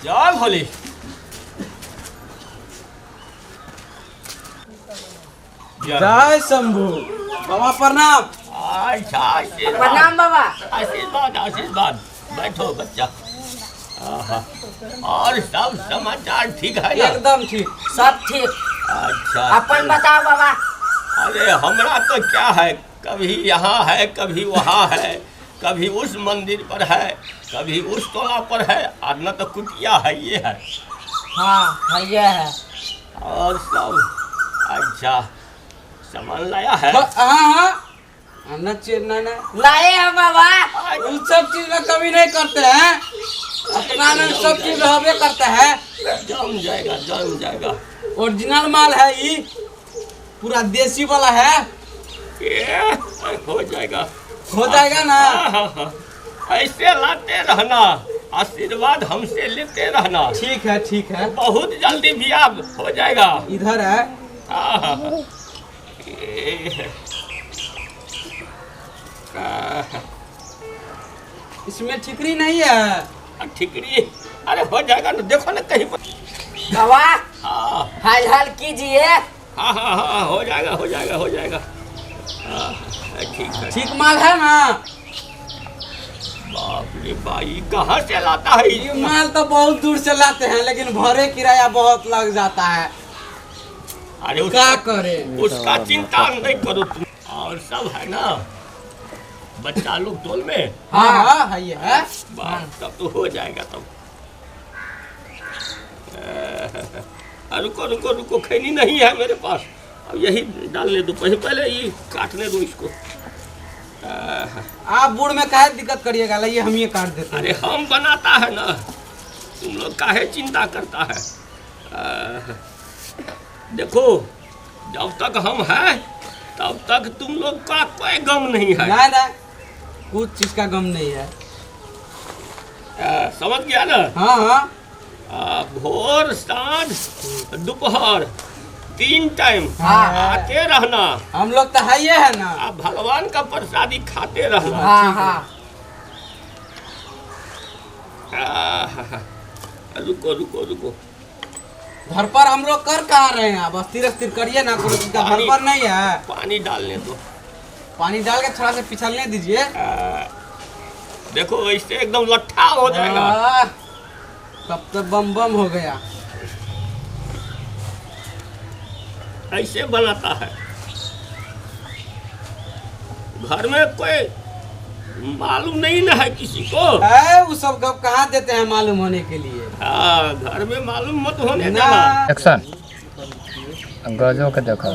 जय भोले। जय शंभू बाबा, प्रणाम। अच्छा, आशीर्वाद। प्रणाम बाबा। आशीर्वाद, आशीर्वाद। बैठो बच्चा। आहा। और सब समाचार ठीक है ना? एकदम ठीक। सब ठीक। अच्छा। अपन बताओ बाबा। अरे हमरा तो क्या है, कभी यहाँ है, कभी वहाँ है, कभी उस मंदिर पर है, कभी उस टोला पर है, और न तो कुटिया है ये है। हाँ, है ये है। और सब अच्छा सामान लाया है? हाँ हाँ, ना ना ना। लाए हैं बाबा। उन सब चीज में कमी नहीं करते हैं, अपना में सब चीज रहबे करता है। जम जाएगा, जम जाएगा। ओरिजिनल माल है ये, पूरा देसी वाला है। ये हो जाएगा। हो जाएगा ना? हाँ, हाँ, हाँ। ऐसे लाते रहना, आशीर्वाद हमसे लेते रहना। ठीक है, ठीक है। बहुत जल्दी बियाह हो जाएगा। इधर है। हाँ, हाँ, हाँ। ये, हाँ। इसमें ठिकरी नहीं है। ठिकरी अरे हो जाएगा ना, देखो ना कहीं पर। बाबा। हाँ। हाल हाल कीजिए। हाँ हाँ हाँ, हो जाएगा, हो जाएगा, हो जाएगा। हाँ, ठीक है। ठीक माल है ना? बाप रे भाई, कहाँ से लाता है ये माल? तो बहुत दूर से लाते हैं, लेकिन भरे किराया बहुत लग जाता है। अरे क्या करे। उसका चिंता नहीं करो तुम। और सब है ना बच्चा लोग टोल में? हाँ हाँ, है ये है। बाप, तब तो हो जाएगा तब। रुको रुको रुको, खैनी नहीं है मेरे पास। अब यही डालने दो, पहले पहले ये काटने दो इसको। आप बूढ़ में काहे दिक्कत करिएगा, लाइए हम ये काट देते हैं। अरे हम बनाता है ना, तुम लोग काहे चिंता करता है। देखो जब तक हम हैं तब तक तुम लोग का कोई गम नहीं है। नहीं नहीं, कुछ चीज का गम नहीं है। समझ गया ना? हाँ हाँ। भोर साँझ दोपहर 3 टाइम हाँ। आते रहना। हम लोग तो है ये है ना। आप भगवान का प्रसादी खाते रहना। हाँ हाँ। रुको रुको रुको। घर पर हम लोग कर कहाँ रहे हैं? अब अस्थिर अस्थिर करिए ना, कोनो चीज का घर पर नहीं है। पानी डालने दो। पानी डाल के थोड़ा सा पिछलने दीजिए। देखो ऐसे एकदम लट्ठा हो जाएगा। तब तो बम बम हो गया। ऐसे बनाता है। घर में कोई मालूम नहीं ना है किसी को। है वो सब गप कहाँ देते हैं मालूम होने के लिए। हाँ, घर में मालूम मत होने ना। देना। एक्शन, गजो के देखो।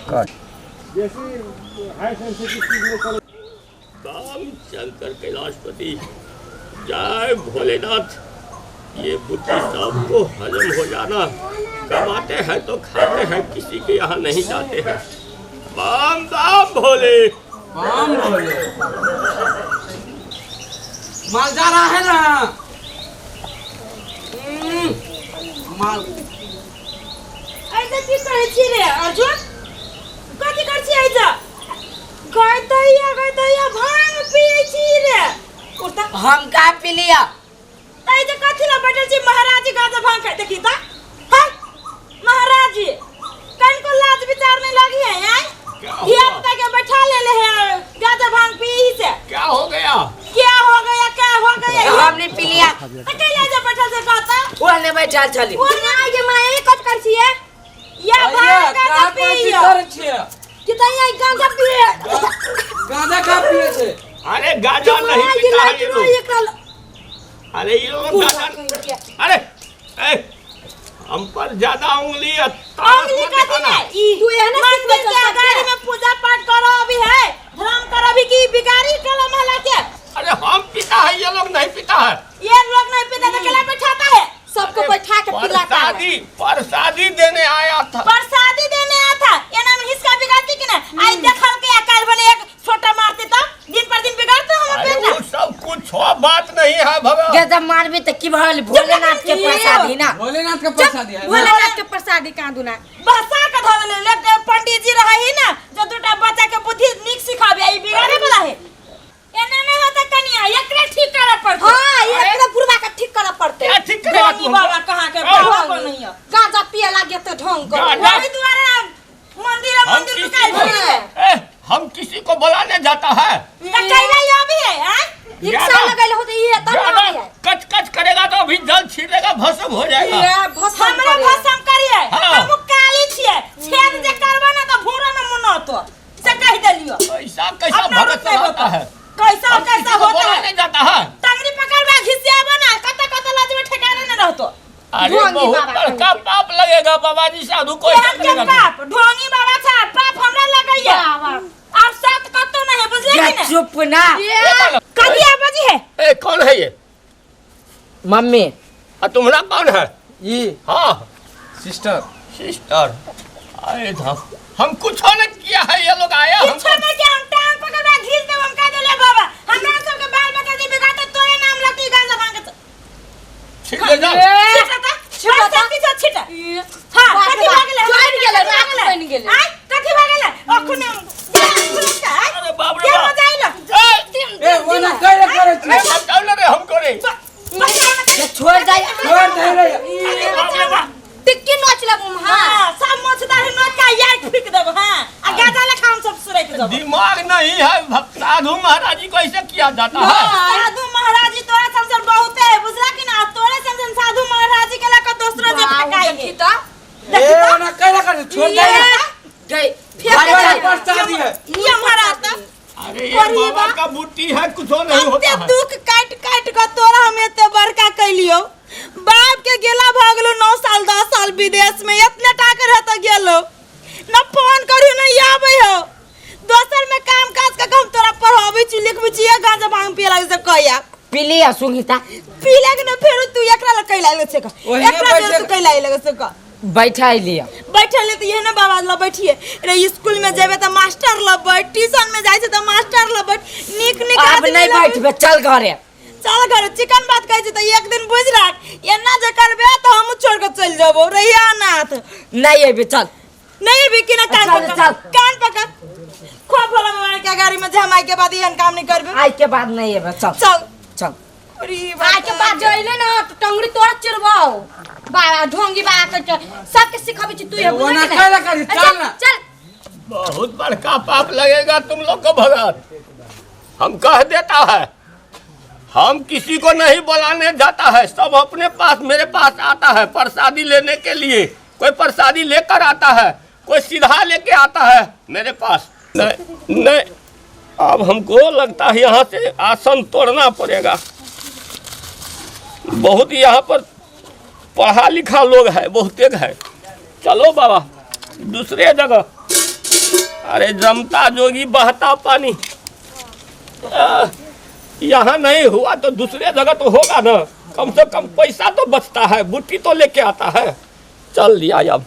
कट। राम शंकर कैलाशपति जय भोलेनाथ। ये बुद्धि सबको हजम हो जाना। कमाते हैं तो खाते हैं, किसी के यहाँ नहीं जाते हैं। बम बम भोले। बम भोले। माल जा रहा है ना? माल ऐसा की करै छी रे अर्जुन? कथी करै छी ऐसा? गैतैया गैतैया भांग पियै छी रे। उठता। हम का पी लिया? त ऐसे कथी ला बैठल छी महाराज जी गांजा भांग खाइ देखी त? हाँ महाराज जी, कनको लाज विचार नहीं लगी है यार? क्या हुआ? धिया पुता के बैठा ले ले है गांजा भांग पी से। क्या हो गया? क्या हो गया, क्या हो गया? हमने पी लिया। त कैला जे बैठल से कहता? वो ने बैठल छली। वो ने आगे माए कत कर छिए? या भांग का गांजा कोची पियो। करै छियै? कि त यहाँ गांजा पिए। गांजा का पिए छे? अरे गांजा नहीं पीता है ये लोग। अरे ये लोग गांजा, अरे ए, हम पर ज्यादा उंगली उंगली मत कथी दिखाना। ने? तू एहने मंदिर के अगाड़ी में पूजा पाठ करो अभी है, धर्म करो अभी की बिगाड़ी टोला मोहल्ला के। अरे हम पीता है, ये लोग नहीं पीता है। ये लोग नहीं पीता तो केला बैठाता है? सबको बैठा के पिलाता है। प्रसादी, प्रसादी देने आया था। प्रसादी देने आया था, एना में हिसका बिगाड़ती कि ना? आई देखल के काल भले एक छोटा मारते तो दिन पर दिन बिगाड़ते हम अरे बेटा। वो सब कुछ हो बात नहीं है भगवान। गजब मारबी त की भल भोलेनाथ के प्रसादी ना। भोलेनाथ के प्रसादी है ना? भोलेनाथ के प्रसादी कहाँ दुना बसा के धर ले ले पंडित जी रहे ही ना, जो दूटा बच्चा के बुद्धि निक सिखाबे जाता है। त कैला आबी है आय? रिक्शा लगल हो त ई तब ना ज्यादा आबी है। कच कच करेगा तो अभी जल छीटेगा, भस्म हो जाएगा। ये भस्म हमरा करे। भस्म करिए। हाँ। हम काली छिए, छेद जे करबो ना त भूरा में मुनतो से कह देलियो। ऐसा कैसा अपना भगत रूप नहीं चलाता होता। है, कैसा और कैसा किसी को होता बोला है। नहीं जाता है। टंगरी पकड़ में घिसियाबो ना कत कत लजबे ठेकाने न रहतो। अरे ढोंगी बहुत बाबा बड़का पाप लगेगा बाबा जी, साधु को ऐसा केहन के करेगा तो। पाप ढोंगी बाबा छा, पाप हमरा लगैया। आब साथ कतो नहीं है, बुझले ये कि ना? चुप ना। ये कभी आबाजी है। ए कौन है ये? मम्मी। आ तुम्हारा कौन है? ई हाँ सिस्टर। सिस्टर। अरे था हम कुछ नहीं किया है, ये लोग आया किछो हमको। नहीं के हम टांग पकड़ के घीच देब, हम कह देले बाबा हमरा सब के बाल बच्चा जे बिगाते तोरे नाम लगती गांजा भांग के। छिड़ ले जा। छिटा छिटा छिटा छिटा। हां बाप कथी रे बाप, भऽ गेलै? जरि गेलै, कथी राख भऽ गेलै? बनि गेलै। आँय, कथी भऽ गेलै? अखने अरे बाप रे के बाप। मजा आइलो? ए ओना कैला करै छी? ए, बचाओ ना रे हमको रे। ये छोड़ दे। छोड़ दे रे। अरे बाप रे बाप। टिक्की नोच लेबू हम, हां। हां, सब मोछ दाढ़ी नोच के यार फेंक देब, हां। आ गाजा लेखा हम सब सुरैक देब। दिमाग नहीं है, साधु महाराज जी को ऐसे किया जाता है। साधु महाराज जी तोरा संसन बहुते है, बुझला कि ना? तोरे संसन साधु महाराज जी के लका दोसरो जे वाह, फेकाई देखी है। त। ए ओना कैला करै छी? छोड़ दे रे। गई। फेंक बड़ा दे। प्रसादी है। ये महाराज त अरे ये अरे बाबा बाप। का बूटी है, कुछ नहीं होता कते है। दुख काट काट के तोरा हम एते बड़का कैलियो। बाप के गेला भऽ गेलो 9 साल 10 साल विदेश में, इतने टाके रह त गेलो न फोन करियो न आबै हो। दोसर में काम काज के हम तोरा पढ़ाबै छी लिखबै छी, ये गांजा भांग पिए लागे से कहिया पी लिया सुंघिता। पी लागे न फेरो तू एकरा लग कैला लगे से कह, ओहिने एकरा बैठे- जर तू कैला लगे से कह। बैठा लिया। बैठल है त इहे न बाबा लग बैठिए रे। स्कूल में जेबे त मास्टर लग बैठ, ट्यूशन में जाइ छै त मास्टर लग बैठ, नीक नीक अब आदमी नहीं लग बैठबे, चल घरे। चल घर। चिकन बात कहै छै त एक दिन बुझि राख, एना जे करबे त हमहूँ छोड़ के चलि जेबौ रहिया नाथ। नहीं अबे चल। नहीं अबे कि ना? कान चल, पकड़, चल। कान पकड़। खो भोला बाबा के गाड़ी में जमाई के बाद एहन काम नहीं करबे। आज के बाद नहीं अबे चल। चल। चल। अरे आइ के बाद जे अइले ना त टंगड़ी तोरा चिरबाओ। बाबा ढोंगी बाबा के सबके सिखाबै छी तू हे, बुझले ओना कि कैला करै छी? चल ना। चल। बहुत बड़का पाप लगेगा तुम लोग को भगत, हम कह देता है। हम किसी को नहीं बुलाने जाता है, सब अपने पास मेरे पास आता है प्रसादी लेने के लिए। कोई प्रसादी लेकर आता है, कोई सीधा लेके आता है मेरे पास। नहीं नहीं, अब हमको लगता है यहाँ से आसन तोड़ना पड़ेगा। बहुत यहाँ पर पढ़ा लिखा लोग है, बहुते है। चलो बाबा दूसरे जगह। अरे जमता जोगी बहता पानी, यहाँ नहीं हुआ तो दूसरे जगह तो होगा ना। कम से कम पैसा तो बचता है, बूटी तो लेके आता है। चल लिया अब।